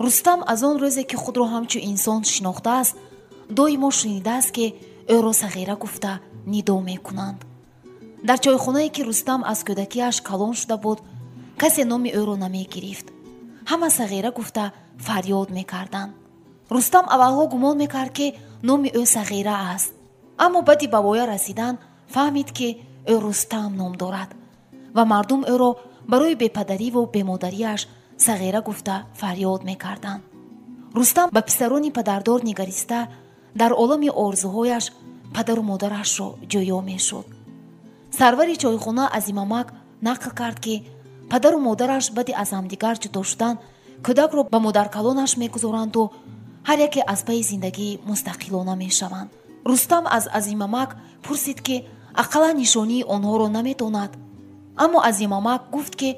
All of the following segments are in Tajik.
Рустам аз он рӯзе, ки худро ҳамчун инсон шинохтааст, доимо шунидааст, ки ӯро сағира гуфта нидо мекунанд. Дар чойхонае, ки Рустам аз кӯдакиаш калон шуда буд, касе номи ӯро намегирифт. Ҳама сағира гуфта фарёд мекарданд. Рустам аввалҳо гумон мекард, ки номи ӯ Сағира аст, аммо баъди ба воя расидан фаҳмид, ки ӯ Рустам ном дорад ва мардум ӯро барои бепадариву бемодариаш Сағира гуфта фарёд мекарданд. Рустам ба писарони падардор нигариста, дар олами орзуҳояш падару модарашро ҷӯё мешуд. Сарвари чойхона Азимамак нақл кард, ки падару модараш баъди аз ҳамдигар ҷудо шудан кӯдакро ба модаркалонаш мегузоранду ҳар яке аз пайи зиндагӣ мустақилона мешаванд. Рустам аз Азимамак пурсид, ки ақаллан нишонии онҳоро намедонад, аммо Азимамак гуфт, ки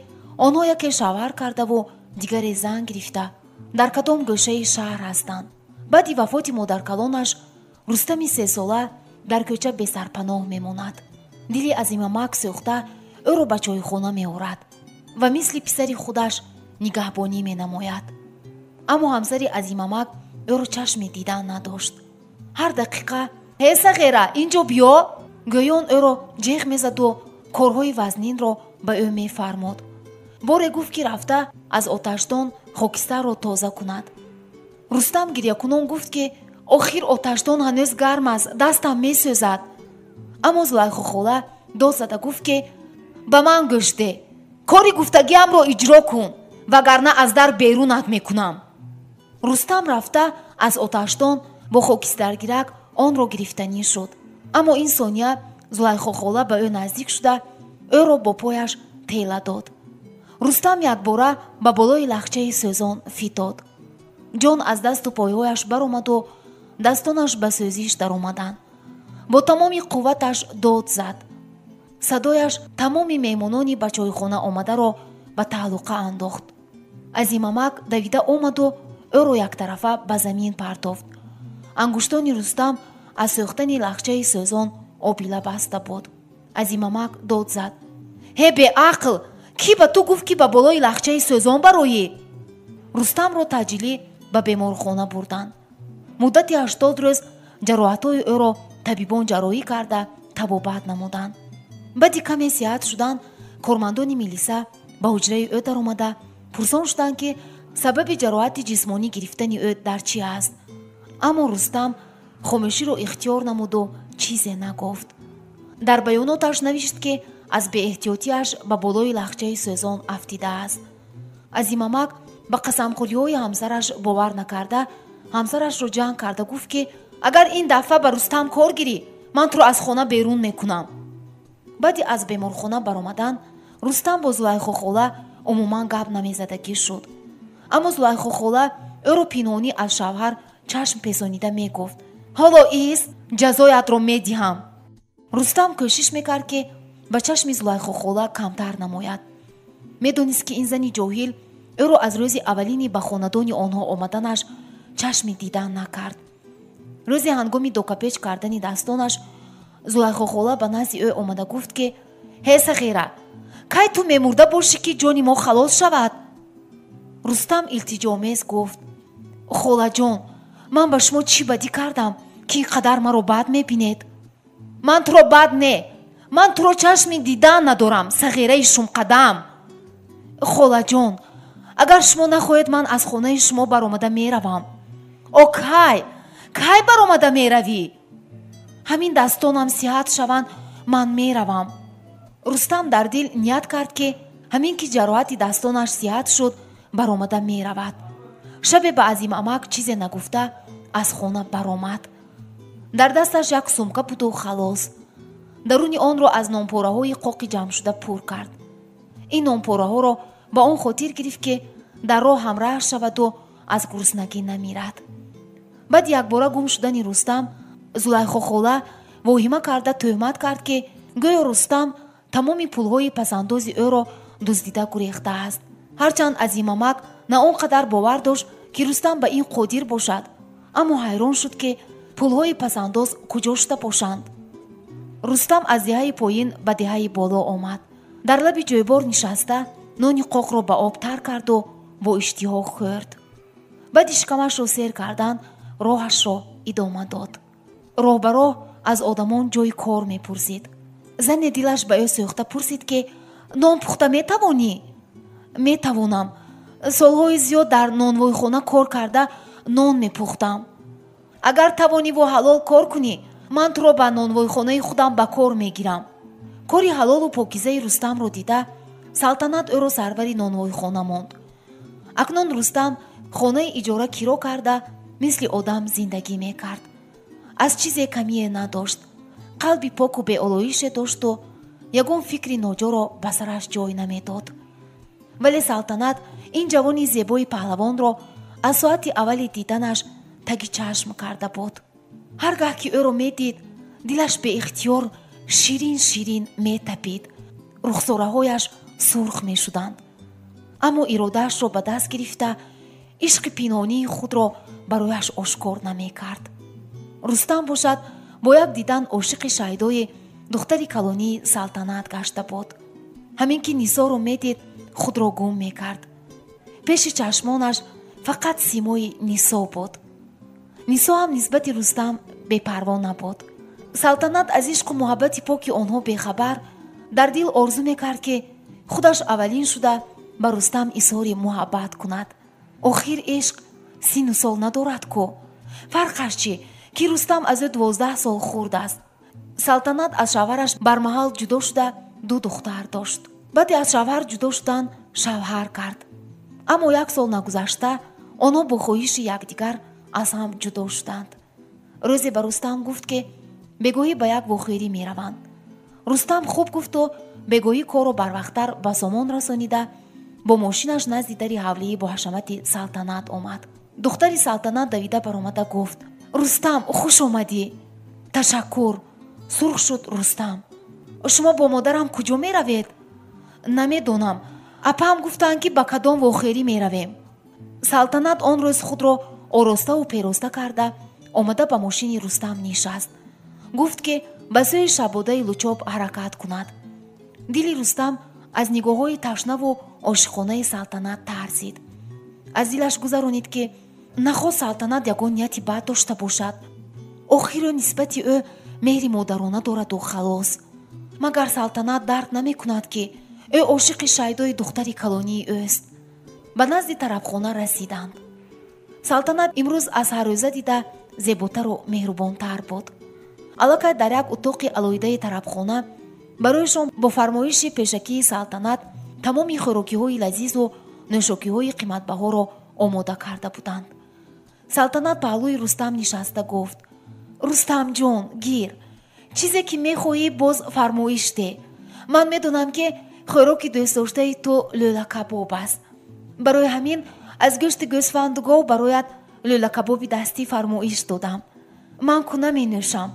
онҳо яке шавҳар кардаву дигаре зан гирифта, дар кадом гӯшаи шаҳр ҳастанд. Баъди вафоти модаркалонаш Рустами сесола дар кӯча бесарпаноҳ мемонад. Дили Азимамак сӯхта, ӯро ба чойхона меорад ва мисли писари худаш нигаҳбонӣ менамояд. Аммо ҳамсари Азимамак ӯро чашми дидан надошт. Ҳар дақиқа: «Ҳе, сағера, ин ҷо биё!» гӯён ӯро ҷеғ мезаду корҳои вазнинро ба ӯ мефармуд. Боре гуфт, ки рафта аз оташдон хокистарро тоза кунад. Рустам гирякунон гуфт, ки охир оташдон ҳанӯз гарм аст, дастам месӯзад. Аммо Зулайхохола дод зада гуфт, ки ба ман гӯш деҳ, кори гуфтагиамро иҷро кун, вагарна аз дар берунат мекунам. Рустам рафта аз оташдон бо хокистаргирак онро гирифтанӣ шуд, аммо ин сония Зулайхохола ба ӯ наздик шуда, ӯро бо пояш тела дод. Рустам якбора ба болои лахчаи сӯзон фитод. Ҷон аз дасту пойҳояш баромаду дастонаш ба сӯзиш даромаданд. Бо тамоми қувваташ дод зад. Садояш тамоми меҳмонони ба чойхона омадаро ба таҳлуқа андохт. Азимамак давида омаду ӯро яктарафа ба замин партофт. Ангуштони Рустам аз сӯхтани лахчаи сӯзон обила баста буд. Азимамак дод зад: «Ҳе, беақл, кӣ ба ту гуфт, ки ба болои лахчаи сӯзон бароӣ?» Рустамро таъҷилӣ ба беморхона бурданд. Муддати 80 рӯз ҷароҳатҳои ӯро табибон ҷарроҳӣ карда, табобат намуданд. Баъди каме сиҳат шудан, кормандони милиса ба ҳуҷраи ӯ даромада, пурсон шуданд, ки сабаби ҷароҳати ҷисмонӣ гирифтани ӯ дар чӣ аст. Аммо Рустам хомӯширо ихтиёр намуду чизе нагуфт. Дар баёноташ навишт, ки аз беэҳтиётиаш ба болои лахчаи сӯзон афтидааст. Азимамак ба қасамхӯриҳои ҳамсараш бовар накарда, ҳамсарашро ҷанг карда гуфт, ки агар ин дафъа ба Рустам кор гирӣ, ман туро аз хона берун мекунам. Баъди аз беморхона баромадан Рустам бо Зулайхохола умуман гап намезадагӣ шуд. Аммо Зулайхохола ӯро пинҳонӣ аз шавҳар чашм песонида мегуфт: «Ҳоло ист, ҷазоятро медиҳам». Рустам кӯшиш мекард, ки ба чашми Зулайхохола камтар намояд. Медонист, ки ин зани ҷоҳил ӯро аз рӯзи аввалини ба хонадони онҳо омаданаш чашми дидан накард. Рӯзе ҳангоми докапеч кардани дастонаш Зулайхохола ба назди ӯ омада гуфт, ки «Ҳе, сағира, кай ту мемурда бошӣ, ки ҷони мо халос шавад?» Рустам илтиҷоомез гуфт: «Холаҷон, ман ба шумо чӣ бадӣ кардам, ки ин қадар маро бад мебинед?» «Ман туро бад не, ман туро чашми дидан надорам, сағираи шумқадам». «Холаҷон, агар шумо нахоҳед, ман аз хонаи шумо баромада меравам». «О, кай, кай баромада меравӣ?» «Ҳамин дастонам сиҳат шаванд, ман меравам». Рустам дар дил ният кард, ки ҳамин ки ҷароҳати дастонаш сиҳат шуд, баромада меравад. Шабе ба Азимамак чизе нагуфта аз хона баромад. Дар дасташ як сумка буду халос. Даруни онро аз нонпораҳои қоқи ҷамъшуда пур кард. Ин нонпораҳоро ба он хотир гирифт, ки дар роҳ ҳамраҳ шаваду аз гуруснагӣ намирад. Баъди якбора гум шудани Рустам Зулайхохола воҳима карда тӯҳмат кард, ки гӯё Рустам тамоми пулҳои пасандози ӯро дуздида гурехтааст. Ҳарчанд Азимамак на он қадар бовар дошт, ки Рустам ба ин қодир бошад, аммо ҳайрон шуд, ки пулҳои пасандоз куҷо шуда бошанд. Рустам аз деҳаи поин ба деҳаи боло омад. Дар лаби ҷойбор нишаста, нони қоқро ба об тар карду бо иштиҳо хӯрд. Баъди шикамашро сер кардан роҳашро идома дод. Роҳ ба роҳ аз одамон ҷои кор мепурсид. Зане дилаш ба ӯ сӯхта пурсид, ки нон пухта метавонӣ? Метавонам. Солҳои зиёд дар нонвойхона кор карда нон мепухтам. Агар тавониву ҳалол кор кунӣ, ман туро ба нонвойхонаи худам ба кор мегирам. Кори ҳалолу покизаи Рустамро дида, Салтанат ӯро сарвари нонвойхона монд. Акнун Рустам хонаи иҷора киро карда, мисли одам зиндагӣ мекард. Аз чизе камие надошт. Қалби поку беолоише дошту ягон фикри ноҷоро ба сараш ҷой намедод. Вале Салтанат ин ҷавони зебои паҳлавонро аз соати аввали диданаш таги чашм карда буд. Ҳар гаҳ ки ӯро медид, дилаш беихтиёр ширин ширин метапид, рухсораҳояш сурх мешуданд. Аммо иродаашро ба даст гирифта, ишқи пинҳонии худро барояш ошкор намекард. Рустам бошад, бо як дидан ошиқи шайдои духтари калонии Салтанат гашта буд. Ҳамин ки Нисоро медид, худро гум мекард. Пеши чашмонаш фақат симои Нисо буд. Нисо ҳам нисбати Рустам бепарво набуд. Салтанат аз ишқу муҳаббати поки онҳо бехабар дар дил орзу мекард, ки худаш аввалин шуда ба Рустам изҳори муҳаббат кунад. Охир ишқ сину сол надорад ку. Фарқаш чӣ, ки Рустам аз ӯ 12 сол хурд аст. Салтанат аз шавҳараш бармаҳал ҷудо шуда 2 духтар дошт. Баъде аз шавҳар ҷудо шудан шавҳар кард. Аммо як сол нагузашта онҳо бо хоҳиши якдигар аз ҳам ҷудо шуданд. Рӯзе ба Рустам гуфт, ки бегоҳӣ ба як вохӯрӣ мераванд. Рустам хуб гуфту бегоҳӣ корро барвақттар ба сомон расонида, бо мошинаш назди дари ҳавлии боҳашамати Салтанат омад. Духтари Салтанат давида баромада гуфт: Рустам, хуш омадӣ. Ташаккур. Сурх шуд Рустам. Шумо бо модарам куҷо меравед? Намедонам. Апаам гуфтанд, ки ба кадом вохӯрӣ меравем. Салтанат он рӯз худро ороставу пероста карда омада ба мошини Рустам нишаст. Гуфт, ки ба сӯи шабодаи Лучоб ҳаракат кунад. Дили Рустам аз нигоҳҳои ташнаву ошиқонаи Салтанат тарсид. Аз дилаш гузаронид, ки нахост Салтанат ягон нияти бад дошта бошад. Охир ӯ нисбати ӯ меҳри модарона дораду халос. Магар Салтанат дарк намекунад, ки ӯ ошиқи шайдои духтари калонии ӯст. Ба назди тарабхона расиданд. Салтанат имрӯз аз ҳаррӯза дида зеботару меҳрубонтар буд. Аллакай дар як утоқи алоҳидаи тарабхона барояшон бо фармоиши пешакии Салтанат тамоми хӯрокиҳои лазизу нӯшокиҳои қиматбаҳоро омода карда буданд. Салтанат паҳлӯи Рустам нишаста гуфт: Рустамҷон, гир, чизе ки мехоҳӣ боз фармоиш де. Ман медонам, ки хӯроки дӯстдоштаи ту лӯлакабоб аст. Барои ҳамин аз гӯшти гӯсфанду гов бароят лӯлакабоби дастӣ фармоиш додам. Ман ку наменӯшам,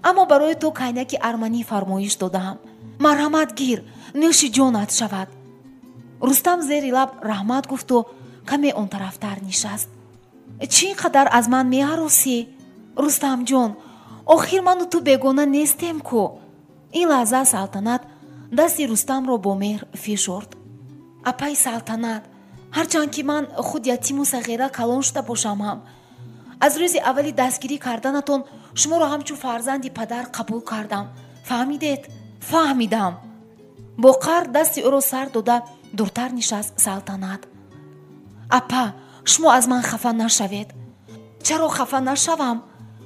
аммо барои ту кайнаки арманӣ фармоиш додаам. Марҳамат гир, нӯши ҷонат шавад. Рустам зери лаб раҳмат гуфту каме он тарафтар нишаст. Чӣ ин қадар аз ман меҳаросӣ? Рустамҷон, охир ману ту бегона нестем ку. Ин лаҳза Салтанат дасти Рустамро бо меҳр фишурд. Апаи Салтанат, ҳарчанд ки ман худ ятиму сағира калон шуда бошам ҳам, аз рӯзи аввали дастгирӣ карданатон шуморо ҳамчун фарзанди падар қабул кардам. Фаҳмидед? Фаҳмидам. Бо қаҳр дасти ӯро сар дода дуртар нишаст Салтанат. Апа, шумо аз ман хафа нашавед. Чаро хафа нашавам?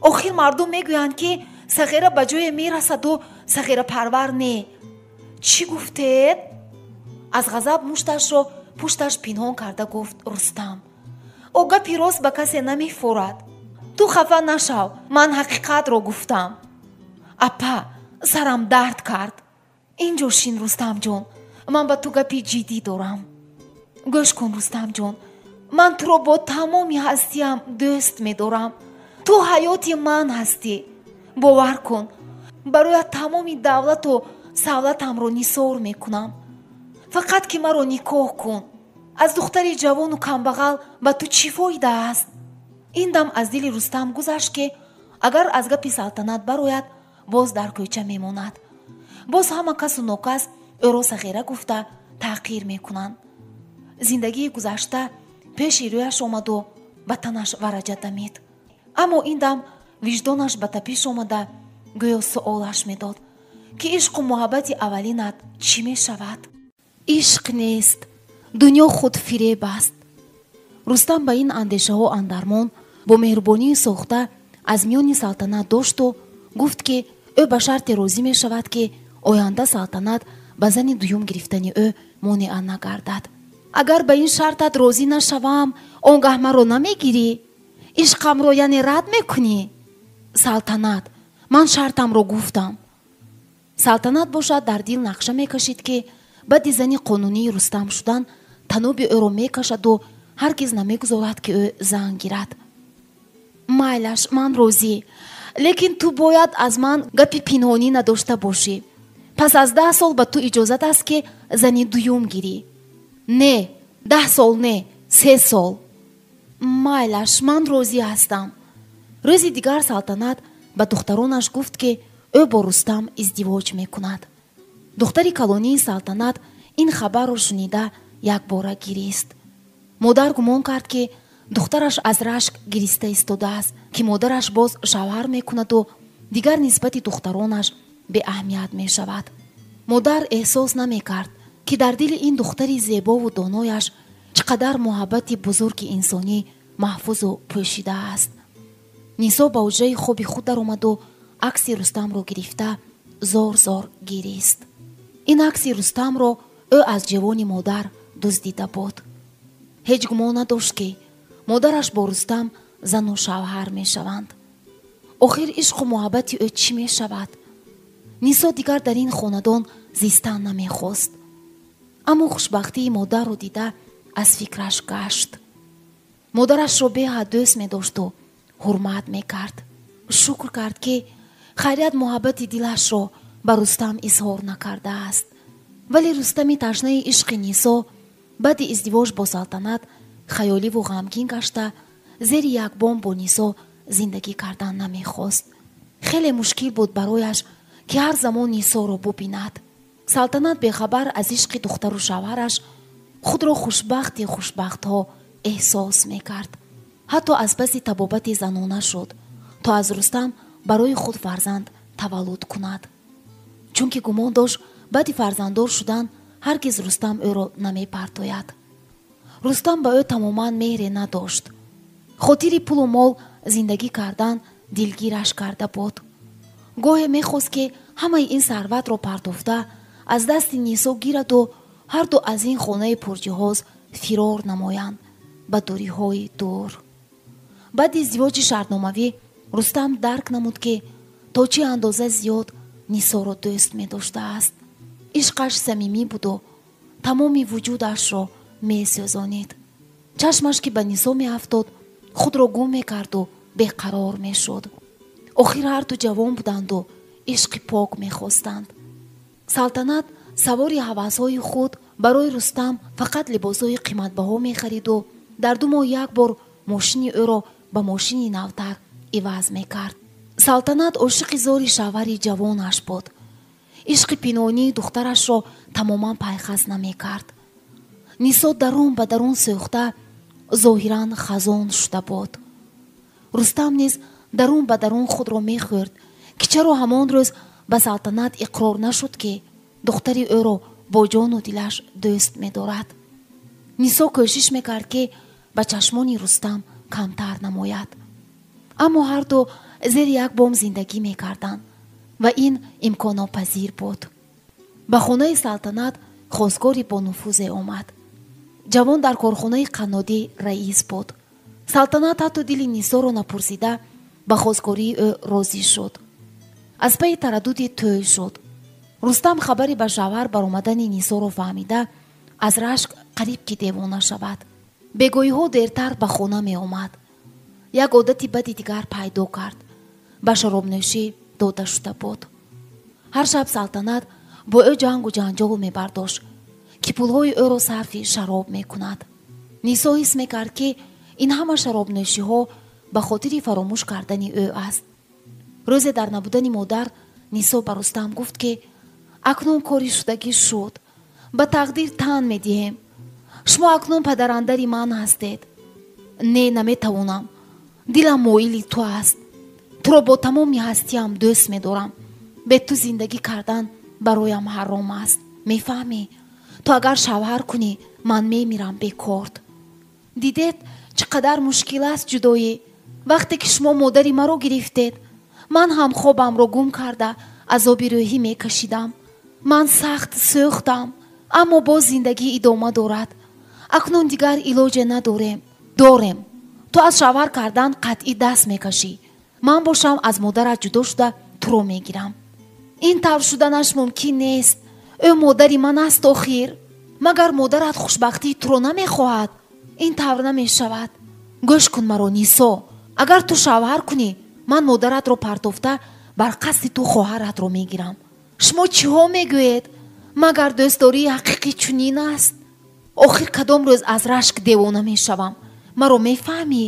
Охир мардум мегӯянд, ки сағира ба ҷое мерасаду сағирапарвар не. Чӣ гуфтед? Аз ғазаб мушташро пушташ пинҳон карда гуфт Рустам. О гапи рост ба касе намефорад. Ту хафа нашав, ман ҳақиқатро гуфтам. Апа, сарам дард кард. Инҷо шин, Рустамҷон, ман ба ту гапи ҷиддӣ дорам. Гӯш кун, Рустамҷон, ман туро бо тамоми ҳастиям дӯст медорам. Ту ҳаёти ман ҳастӣ. Бовар кун, бароят тамоми давлату савлатамро нисор мекунам. Фақат ки маро никоҳ кун. Аз духтари ҷавону камбағал ба ту чӣ фоида аст? Ин дам аз дили Рустам гузашт, ки агар аз гапи Салтанат барояд, боз дар кӯча мемонад. Боз ҳама касу нокас ӯро сағира гуфта таҳқир мекунанд. Зиндагии гузашта пеши рӯяш омаду Ба танаш вараҷа дамид. Аммо ин дам виҷдонаш ба тапиш омада, гӯё суолаш медод, ки ишқу муҳаббати аввалинат чӣ мешавад? Ишқ нест, дунё худ фиреб аст. Рустам ба ин андешаҳо андармон бо меҳрубонии сохта аз миёни Салтанат дошту гуфт, ки ӯ ба шарте розӣ мешавад, ки оянда Салтанат ба зани дуюм гирифтани ӯ монеа нагардад. Агар ба ин шартат розӣ нашавам, он гаҳ маро намегирӣ? Ишқамро яъне рад мекунӣ? Салтанат, ман шартамро гуфтам. Салтанат бошад, дар дил нақша мекашид, ки баъди зани қонунии Рустам шудан таноби ӯро мекашаду ҳаргиз намегузорад, ки ӯ зан гирад. Майлаш, ман розӣ, лекин ту бояд аз ман гапи пинҳонӣ надошта бошӣ. Пас аз 10 сол ба ту иҷозат аст, ки зани дуюм гирӣ. Не, 10 сол не, 3 сол. Майлаш, ман розӣ ҳастам. Рӯзи дигар Салтанат ба духтаронаш гуфт, ки ӯ бо Рустам издивоҷ мекунад. Духтари калонии Салтанат ин хабарро шунида, якбора гирист. Модар гумон кард, ки духтараш аз рашк гириста истодааст, ки модараш боз шавҳар мекунаду дигар нисбати духтаронаш беаҳамият мешавад. Модар эҳсос намекард, ки дар дили ин духтари зебову донояш чӣ қадар муҳаббати бузурги инсонӣ маҳфузу пӯшидааст. Нисо ба ҳуҷраи хоби худ даромаду акси Рустамро гирифта, зор зор гирист. Ин акси Рустамро ӯ аз ҷевони модар дуздида буд. Ҳеҷ гумон надошт, ки модараш бо Рустам зану шавҳар мешаванд. Охир ишқу муҳаббати ӯ чӣ мешавад? Нисо дигар дар ин хонадон зистан намехост, аммо хушбахтии модарро дида, аз фикраш гашт. Модарашро беҳад дӯст медошту ҳурмат мекард. Шукр кард, ки хайрият муҳаббати дилашро ба Рустам изҳор накардааст. Вале Рустами ташнаи ишқи Нисо баъди издивоҷ бо Салтанат хаёливу ғамгин гашта, зери як бом бо Нисо зиндагӣ кардан намехост. Хеле мушкил буд барояш, ки ҳар замон Нисоро бубинад. Салтанат бехабар аз ишқи духтару шавҳараш худро хушбахти хушбахтҳо эҳсос мекард. Ҳатто аз паси табобати занона шуд, то аз Рустам барои худ фарзанд таваллуд кунад, чунки гумон дошт, баъди фарзанддор шудан ҳаргиз Рустам ӯро намепартояд. Рустам ба ӯ тамоман меҳре надошт. Хотири пулу мол зиндагӣ кардан дилгираш карда буд. Гоҳе мехост, ки ҳамаи ин сарватро партофта, аз дасти Нисо гираду ҳарду аз ин хонаи пурҷиҳоз фирор намоянд ба дуриҳои дур. Баъди издивоҷи шартномавӣ Рустам дарк намуд, ки то чӣ андоза зиёд Нисоро дӯст медоштааст. Ишқаш самимӣ буду тамоми вуҷудашро месӯзонид. Чашмаш ки ба Нисо меафтод, худро гум мекарду беқарор мешуд. Охир ҳарду ҷавон буданду ишқи пок мехостанд. Салтанат савори ҳавасҳои худ барои Рустам фақат либосҳои қиматбаҳо мехариду дар 2 моҳ як бор мошини ӯро ба мошини навтар иваз мекард. Салтанат ошиқи зори шавҳари ҷавонаш буд. Ишқи пинҳонии духтарашро тамоман пайхас намекард. Нисо дарун ба дарун сӯхта, зоҳиран хазон шуда буд. Рустам низ дарун ба дарун худро мехӯрд, ки чаро ҳамон рӯз ба Салтанат иқрор нашуд, ки духтари ӯро бо ҷону дилаш дӯст медорад. Нисо кӯшиш мекард, ки ба чашмони Рустам камтар намояд, аммо ҳарду зери як бом зиндагӣ мекарданд ва ин имконнопазир буд. Ба хонаи Салтанат хосгори бонуфузе омад. Ҷавон дар корхонаи қаннодӣ раис буд. Салтанат ҳатто дили Нисоро напурсида, ба хосгории ӯ розӣ шуд. Аз пайи тараддуди тӯй шуд. Рустам хабари ба шавҳар баромадани Нисоро фаҳмида, аз рашк қариб ки девона шавад. Бегоҳиҳо дертар ба хона меомад. Як одати бади дигар пайдо кард: ба шаробнӯшӣ дода шуда буд. Ҳар шаб Салтанат бо ӯ ҷангу ҷанҷол мебардошт, ки пулҳои ӯро сарфи шароб мекунад. Нисо ҳис мекард, ки ин ҳама шаробнӯшиҳо ба хотири фаромӯш кардани ӯ аст. Рӯзе дар набудани модар Нисо ба Рустам гуфт, ки акнун кори шудагӣ шуд, ба тақдир тан медиҳем. Шумо акнун падарандари ман ҳастед. Не, наметавонам. Дилам моили ту аст. Туро бо тамоми ҳастиям дӯст медорам. Бе ту зиндагӣ кардан бароям ҳаром аст. Мефаҳмӣ? Ту агар шавҳар кунӣ, ман мемирам бекорд. Дидед, чӣ қадар мушкил аст ҷудоӣ. Вақте ки шумо модари маро гирифтед, ман ҳам хобамро гум карда азоби рӯҳӣ мекашидам. Ман сахт сӯхтам, аммо боз зиндагӣ идома дорад. Акнун дигар илоҷе надорем. Дорем. Ту аз шавҳар кардан қатъӣ даст мекашӣ. Ман бошам аз модарат ҷудо шуда туро мегирам. Ин тавр шуданаш мумкин нест. Ӯ модари ман аст охир. Магар модарат хушбахтии туро намехоҳад? Ин тавр намешавад. Гӯш кун маро, Нисо. Агар ту шавҳар кунӣ, ман модаратро партофта бар қасди ту хоҳаратро мегирам. Шумо чиҳо мегӯед? Магар дӯстдории ҳақиқӣ чунин аст? Охир кадом рӯз аз рашк девона мешавам? Маро мефаҳмӣ?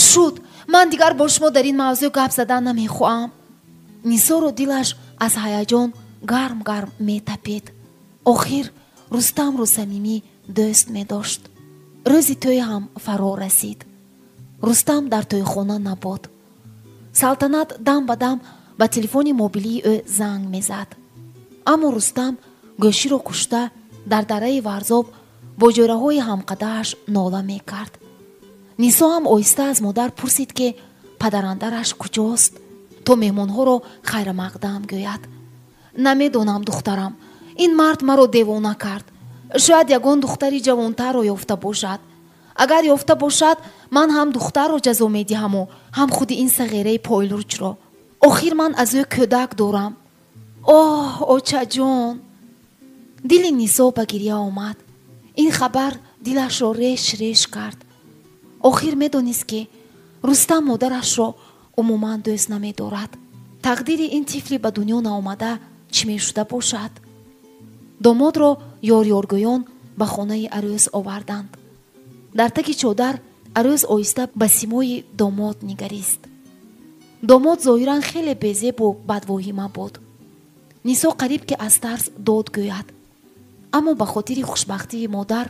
Шуд, ман дигар бо шумо дар ин мавзӯъ гап задан намехоҳам. Нисоро дилаш аз ҳаяҷон гарм гарм метапид. Охир Рустамро самимӣ дӯст медошт. Рӯзи тӯй ҳам фаро расид. Рустам дар тӯйхона набуд. Салтанат дам ба дам ба телефони мобилии ӯ занг мезад. Аммо Рустам гӯширо кушта дар дараи Варзоб бо ҷӯраҳои ҳамқадааш нола мекард. Нисо ҳам оҳиста аз модар пурсид, ки падарандараш куҷост, то меҳмонҳоро хайрамақдам гӯяд. Намедонам, духтарам, ин мард маро девона кард. Шояд ягон духтари ҷавонтарро ёфта бошад. Агар ёфта бошад, ман ҳам духтарро ҷазо медиҳаму ҳам худи ин сағираи пойлурчро. Охир ман аз ӯ кӯдак дорам. Оҳ, очаҷон! Дили Нисо ба гиря омад. Ин хабар дилашро реш реш кард. Охир медонист, ки Рустам модарашро умуман дӯст намедорад. Тақдири ин тифли ба дунё наомада чӣ мешуда бошад? Домодро ёрёргӯён ба хонаи арӯс оварданд. Дар таги чодар арӯс оҳиста ба симои домод нигарист. Домод зоҳиран хеле безебу бадвоҳима буд. Нисо қариб ки аз тарс дод гӯяд, аммо ба хотири хушбахтии модар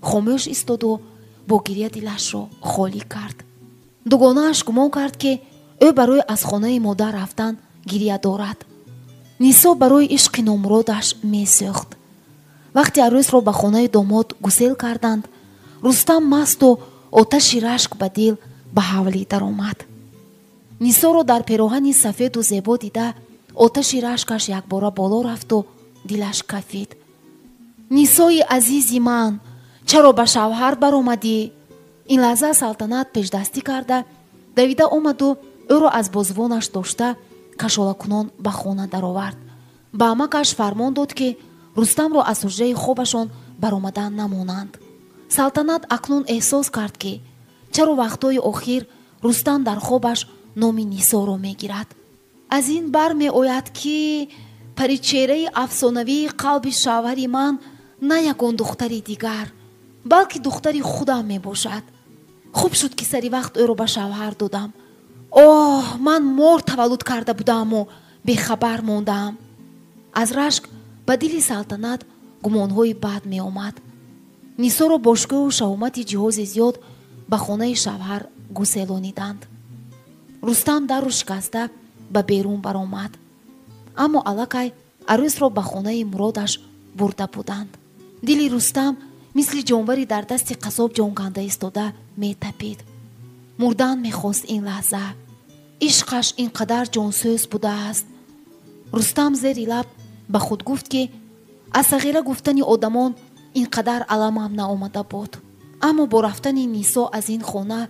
хомӯш истоду бо гиря дилашро холӣ кард. Дугонааш гумон кард, ки ӯ барои аз хонаи модар рафтан гиря дорад. Нисо барои ишқи номуродаш месӯхт. Вақте арӯсро ба хонаи домод гусел карданд, Рустам масту оташи рашк ба дил ба ҳавлӣ даромад. Нисоро дар пероҳани сафеду зебо дида, оташи рашкаш якбора боло рафту дилаш кафид. Нисои азизи ман, чаро ба шавҳар баромадӣ? Ин лаҳза Салтанат пешдастӣ карда давида омаду ӯро аз бозвонаш дошта кашолакунон ба хона даровард. Ба амакаш фармон дод, ки Рустамро аз ҳуҷраи хобашон баромадан намонанд. Салтанат акнун эҳсос кард, ки чаро вақтҳои охир Рустам дар хобаш номи Нисоро мегирад. Аз ин бармеояд, ки паричеҳраи афсонавии қалби шавҳари ман на ягон духтари дигар, балки духтари худам мебошад. Хуб шуд, ки сари вақт ӯро ба шавҳар додам. Оҳ, ман мор таваллуд карда будаму бехабар мондаам. Аз рашк ба дили Салтанат гумонҳои бад меомад. Нисоро бо шукӯҳу шаҳомати ҷиҳози зиёд ба хонаи шавҳар гуселониданд. Рустам дару шикаста ба берун баромад, аммо аллакай арӯсро ба хонаи муродаш бурда буданд. Дили Рустам мисли ҷонвари дар дасти қассоб ҷонканда истода метапид. Мурдан мехост ин лаҳза. Ишқаш ин қадар ҷонсӯз будааст. Рустам зери лаб ба худ гуфт, ки аз сағира гуфтани одамон ин қадар аламам наомада буд. Аммо бо рафтани Нисо аз ин хона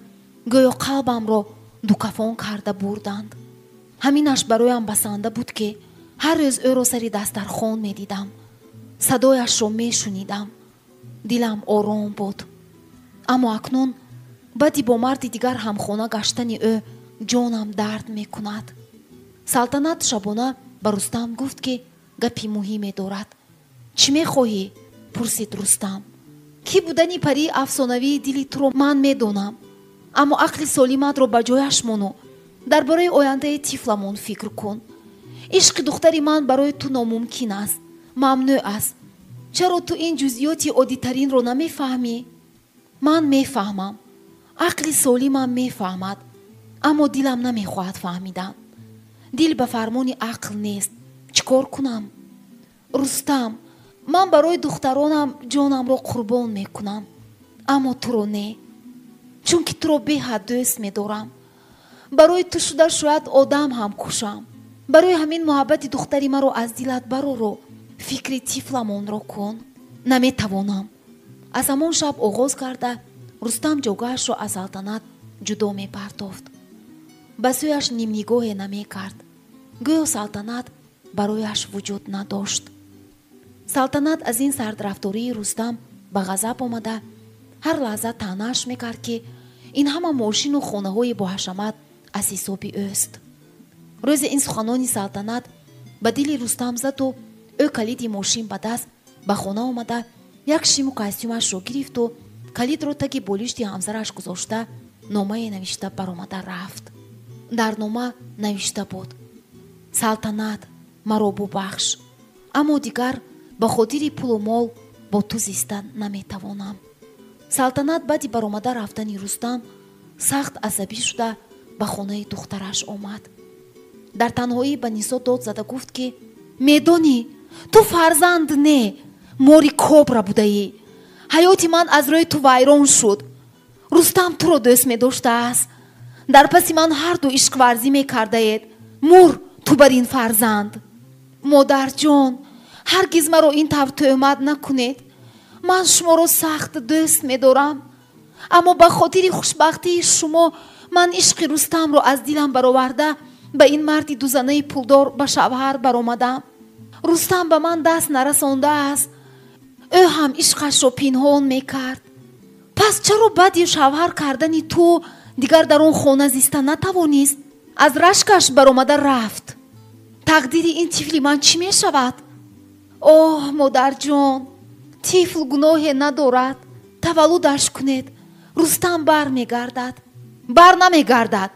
гӯё қалбамро дукафон карда бурданд. Ҳаминаш бароям басанда буд, ки ҳар рӯз ӯро сари дастархон медидам, садояшро мешунидам. Дилам ором буд. Аммо акнун баъди бо марди дигар ҳамхона гаштани ӯ ҷонам дард мекунад. Салтанат шабона ба Рустам гуфт, ки гапи муҳиме дорад. Чӣ мехоҳӣ? Пурсид Рустам. Кӣ будани парии афсонавии дили туро ман медонам, аммо ақли солиматро ба ҷояш мону дар бораи ояндаи тифламон фикр кун. Ишқи духтари ман барои ту номумкин аст, мамнӯъ аст. Чаро ту ин ҷузъиёти оддитаринро намефаҳмӣ? Ман мефаҳмам, Ақли солимам мефаҳмад, аммо дилам намехоҳад фаҳмидан. Дил ба фармони ақл нест. Чӣ кор кунам? Рустам, ман барои духтаронам ҷонамро қурбон мекунам, аммо туро не, чунки туро беҳад дӯст медорам. Барои ту шуда шояд одам ҳам кушам. Барои ҳамин муҳаббати духтари маро аз дилат барору фикри тифламонро кун. Наметавонам. Аз ҳамон шаб оғоз карда Рустам ҷогаашро аз Салтанат ҷудо мепартофт. Ба сӯяш нимнигоҳе намекард. Гӯё Салтанат барояш вуҷуд надошт. Салтанат аз ин сардрафтории Рустам ба ғазаб омада, ҳар лаҳза таънааш мекард, ки ин ҳама мошину хонаҳои боҳашамат аз ҳисоби ӯст. Рӯзе ин суханони Салтанат ба дили Рустам заду ӯ калиди мошин ба даст ба хона омада, як шиму костюмашро гирифту калидро таги болишти ҳамсараш гузошта, номае навишта баромада рафт. Дар нома навишта буд: Салтанат, маро бубахш, аммо дигар ба хотири пулу мол бо ту зиста наметавонам. Салтанат баъди баромада рафтани Рустам сахт асабӣ шуда ба хонаи духтараш омад. Дар танҳоӣ ба Нисо дод зада гуфт, ки медонӣ, ту фарзанд не, мори кобра будаӣ. Ҳаёти ман аз рӯи ту вайрон шуд. Рустам туро дӯст медоштааст. Дар паси ман ҳарду ишқварзӣ мекардаед. Мур ту бар ин фарзанд. Модарҷон, ҳаргиз маро ин тавр тӯҳмат накунед. Ман шуморо сахт дӯст медорам, аммо ба хотири хушбахтии шумо ман ишқи Рустамро аз дилам бароварда ба ин марди дузанаи пулдор ба шавҳар баромадам. Рустам ба ман даст нарасондааст. Ӯ ҳам ишқашро пинҳон мекард. Пас чаро баъди шавҳар кардани ту дигар дар он хона зиста натавонист? Аз рашкаш баромада рафт. Тақдири ин тифли ман чӣ мешавад? Оҳ, модарҷон, тифл гуноҳе надорад. Таваллудаш кунед. Рустам бар мегардад. Бар намегардад.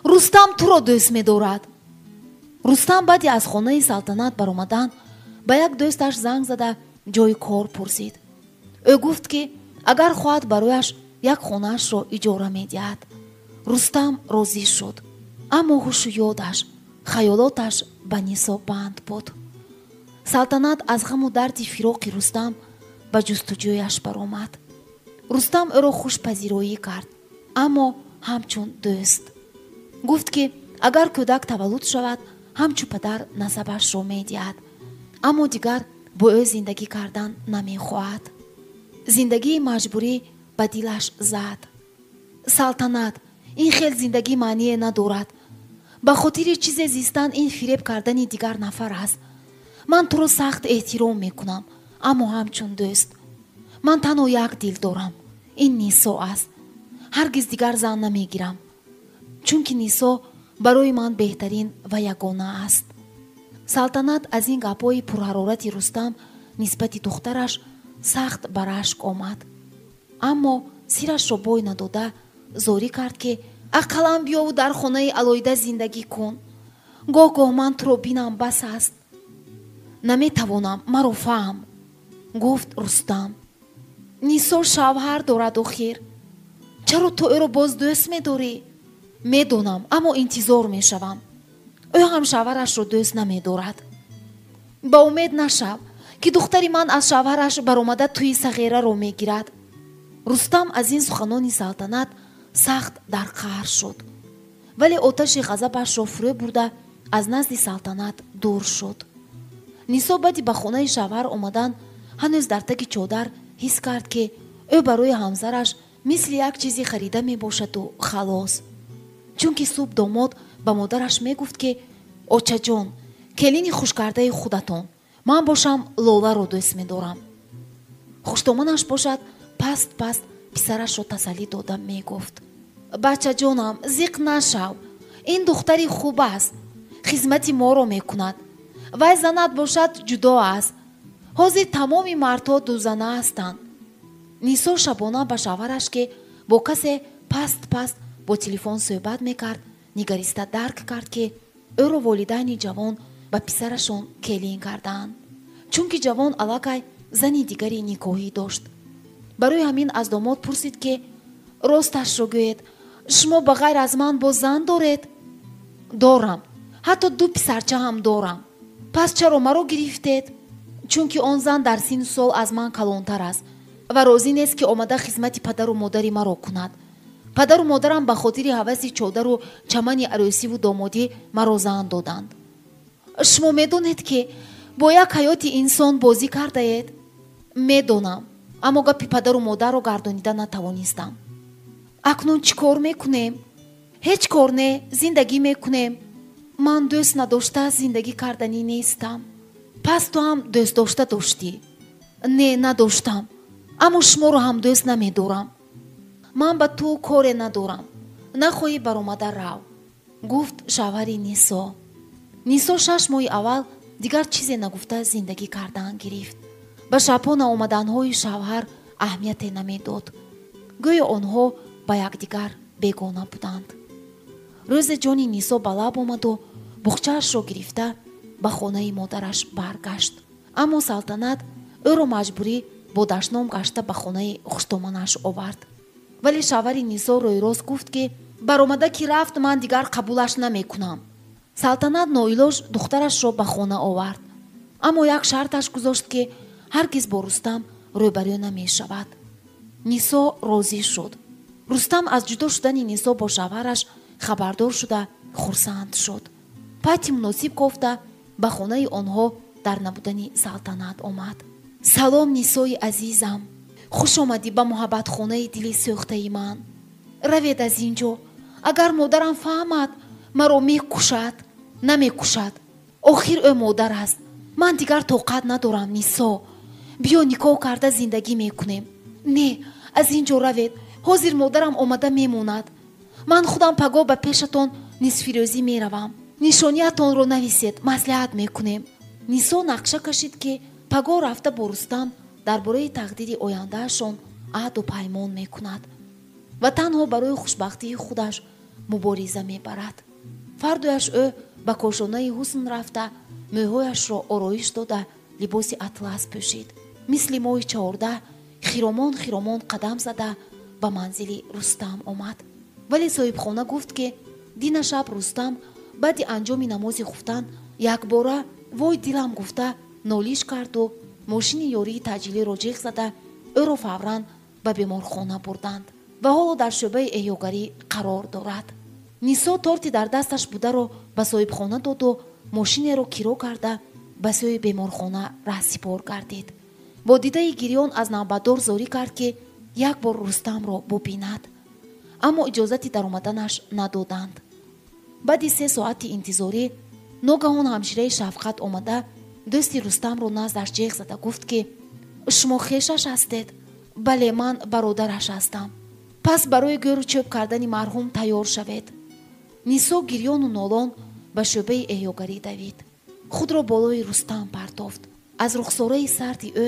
Рустам туро дӯст медорад. Рустам баъди аз хонаи Салтанат баромадан ба як дӯсташ занг зада ҷои кор пурсид. Ӯ гуфт, ки агар хоҳад барояш як хонаашро иҷора медиҳад. Рустам розӣ шуд, аммо ҳушу ёдаш, хаёлоташ ба Нисо банд буд. Салтанат аз ғаму дарди фироқи Рустам ба ҷустуҷӯяш баромад. Рустам ӯро хушпазироӣ кард, аммо ҳамчун дӯст. Гуфт, ки агар кӯдак таваллуд шавад, ҳамчун падар насабашро медиҳад, аммо дигар бо ӯ зиндагӣ кардан намехоҳад. Зиндагии маҷбурӣ ба дилаш зад. Салтанат, ин хел зиндагӣ маъние надорад. Ба хотири чизе зистан ин фиреб кардани дигар нафар аст. Ман туро сахт эҳтиром мекунам, аммо ҳамчун дӯст. Ман танҳо як дил дорам. Ин Нисо аст. Ҳаргиз дигар зан намегирам, чунки Нисо барои ман беҳтарин ва ягона аст. Салтанат аз ин гапҳои пурҳарорати Рустам нисбати духтараш сахт ба рашк омад, аммо сирашро бой надода зорӣ кард, ки ақаллан биёву дар хонаи алоҳида зиндагӣ кун. Гоҳ-гоҳ ман туро бинам бас аст. Наметавонам, маро фаҳм, гуфт Рустам. Нисо шавҳар дорад охир. Чаро ту ӯро боз дӯст медорӣ? Медонам, аммо интизор мешавам. Ӯ ҳам шавҳарашро дӯст намедорад. Ба умед нашав, ки духтари ман аз шавҳараш баромада тӯи сағираро мегирад. Рустам аз ин суханони Салтанат сахт дар қаҳр шуд, вале оташи ғазабашро фурӯ бурда аз назди Салтанат дур шуд. Нисо баъди ба хонаи шавҳар омадан ҳанӯз дар таги чодар ҳис кард, ки ӯ барои ҳамсараш мисли як чизи харида мебошаду халос. Чунки субҳ домод ба модараш мегуфт, ки очаҷон, келини хушкардаи худатон, ман бошам Лоларо дӯст медорам. Хуштоманаш бошад паст паст писарашро тасаллӣ дода мегуфт: бачаҷонам, зиқ нашав, ин духтари хуб аст, хизмати моро мекунад. Вай занат бошад ҷудо аст. Ҳозир тамоми мардҳо дузана ҳастанд. Нисо шабона ба шавҳараш, ки бо касе паст паст бо телефон суҳбат мекард, нигариста дарк кард, ки ӯро волидайни ҷавон ба писарашон келин кардаанд, чунки ҷавон аллакай зани дигари никоҳӣ дошт. Барои ҳамин аз домод пурсид, ки Росташро гӯед, шумо ба ғайр аз ман боз зан доред? Дорам, ҳатто ду писарча ҳам дорам. Пас чаро маро гирифтед? Чунки он зан дар синну сол аз ман калонтар аст ва розӣ нест, ки омада хизмати падару модари маро кунад. Падару модарам ба хотири ҳаваси чодару чамани арӯсиву домодӣ маро зан доданд. Шумо медонед, ки бо як ҳаёти инсон бозӣ кардаед? Медонам, аммо гапи падару модарро гардонида натавонистам. Акнун чӣ кор мекунем? Ҳеҷ кор не, зиндагӣ мекунем. Ман дӯст надошта зиндагӣ карданӣ нестам. Пас ту ҳам дӯстдошта доштӣ? Не, надоштам, аммо шуморо ҳам дӯст намедорам. Ман ба ту коре надорам, нахоҳӣ баромада рав, гуфт шавҳари Нисо. Нисо 6 моҳи аввал дигар чизе нагуфта зиндагӣ кардан гирифт. Ба шабҳо наомаданҳои шавҳар аҳамияте намедод. Гӯё онҳо ба якдигар бегона буданд. Рӯзе ҷони Нисо ба лаб омаду буғчаашро гирифта ба хонаи модараш баргашт. Аммо Салтанат ӯро маҷбурӣ бо дашном гашта ба хонаи хуштоманаш овард. Вале шавҳари Нисо рӯйрост гуфт, ки баромада ки рафт, ман дигар қабулаш намекунам. Салтанат ноилоҷ духтарашро ба хона овард, аммо як шарташ гузошт, ки ҳаргиз бо Рустам рӯбарӯ намешавад. Нисо розӣ шуд. Рустам аз ҷудо шудани Нисо бо шавҳараш хабардор шуда хурсанд шуд. Пайти муносиб кофта ба хонаи онҳо дар набудани Салтанат омад. Салом, Нисои азизам, хуш омадӣ ба муҳаббатхонаи дили сӯхтаи ман. Равед аз ин ҷо, агар модарам фаҳмад, маро мекушад. Намекушад, охир ӯ модар аст. Ман дигар тоқат надорам, Нисо. Биё никоҳ карда зиндагӣ мекунем. Не, аз ин ҷо равед, ҳозир модарам омада мемонад. Ман худам пагоҳ ба пешатон нисфирӯзӣ меравам. Нишониятонро нависед, маслиҳат мекунем. Нисо нақша кашид, ки пагоҳ рафта бо Рустам дар бораи тақдири ояндаашон аҳду паймон мекунад ва танҳо барои хушбахтии худаш мубориза мебарад. Фардояш ӯ ба кошонаи ҳусн рафта мӯйҳояшро ороиш дода либоси атлас пӯшид. Мисли моҳи 14 хиромон хиромон қадам зада ба манзили Рустам омад. Вале соҳибхона гуфт, ки дина шаб Рустам баъди анҷоми намози хуфтан якбора вой дилам гуфта нолиш карду мошини ёрии таъҷилиро ҷеғ зада ӯро фавран ба беморхона бурданд ва ҳоло дар шӯъбаи эҳёгарӣ қарор дорад. Нисо торти дар дасташ бударо ба соҳибхона доду мошинеро киро карда ба сӯи беморхона раҳсипор гардид. Бо дидаи гирён аз навбатдор зорӣ кард, ки як бор Рустамро бубинад, аммо иҷозати даромаданаш надоданд. Баъди 3 соати интизорӣ ногаҳон ҳамшираи шафқат омада дӯсти Рустамро наздаш ҷеғ зада гуфт, ки шумо хешаш ҳастед? Бале, ман бародараш ҳастам. Пас барои гӯру чӯб кардани марҳум тайёр шавед. Нисо гирёну нолон ба шӯъбаи эҳёгарӣ давид. Худро болои Рустам партофт. Аз рухсораи сарди ӯ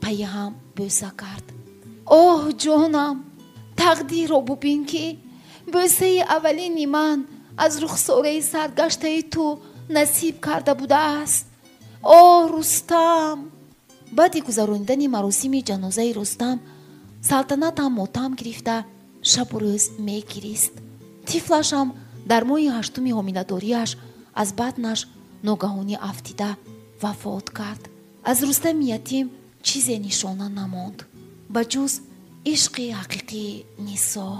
пайи ҳам бӯса кард. Оҳ, ҷонам, тақдирро бубин, ки бӯсаи аввалини ман аз рухсораи сардгаштаи ту насиб карда будааст. Оҳ, Рустам! Баъди гузаронидани маросими ҷанозаи Рустам, Салтанат ҳам мотам гирифта шабу рӯз мегирист. Тифлашам дар моҳи 8-уми ҳомиладориаш аз батнаш ногаҳонӣ афтида вафот кард. Аз Рустами ятим чизе нишона намонд, ба ҷуз ишқи ҳақиқии Нисо.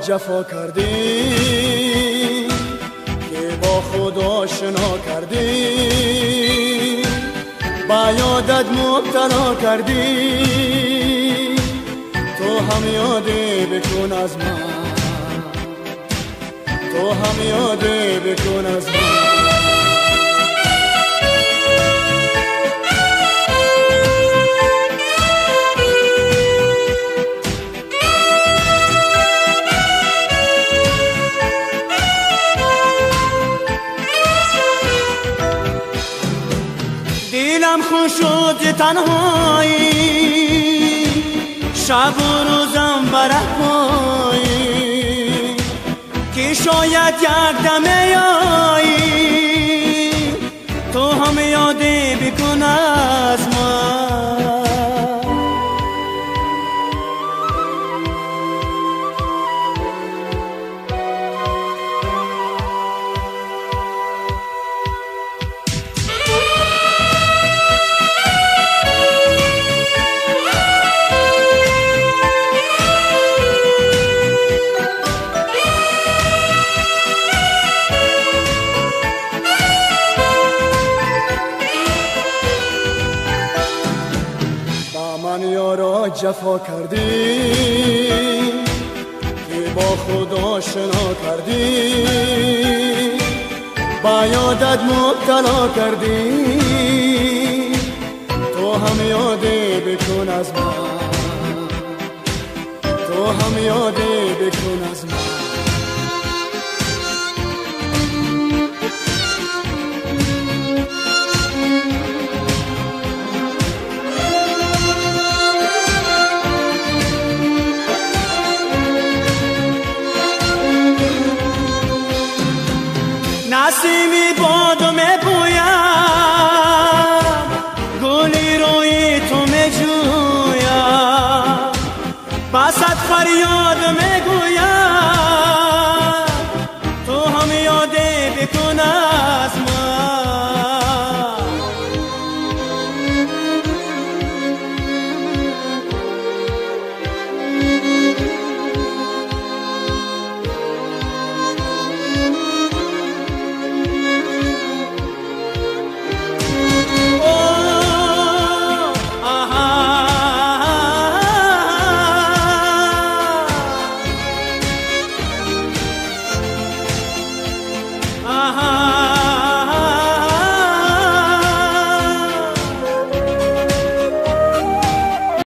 جفا کردی که با خود آشنا کردی، با یادت مبتلا کردی، تو هم یادی بکن از من، تو هم یادی بکن از من. دلم خوش شد تنهایی، شب و روزم برپایی، که شاید یک دم آیی، تو هم یادی بکن از من. جفا کردی که با خود آشنا کردی، با یادت مبتلا کردی، تو هم یادی بکن از من، تو هم یادی بکن از من. نسیمی بادو میپویم، گلی روی تو میجویم، بسط فریاد میگویم،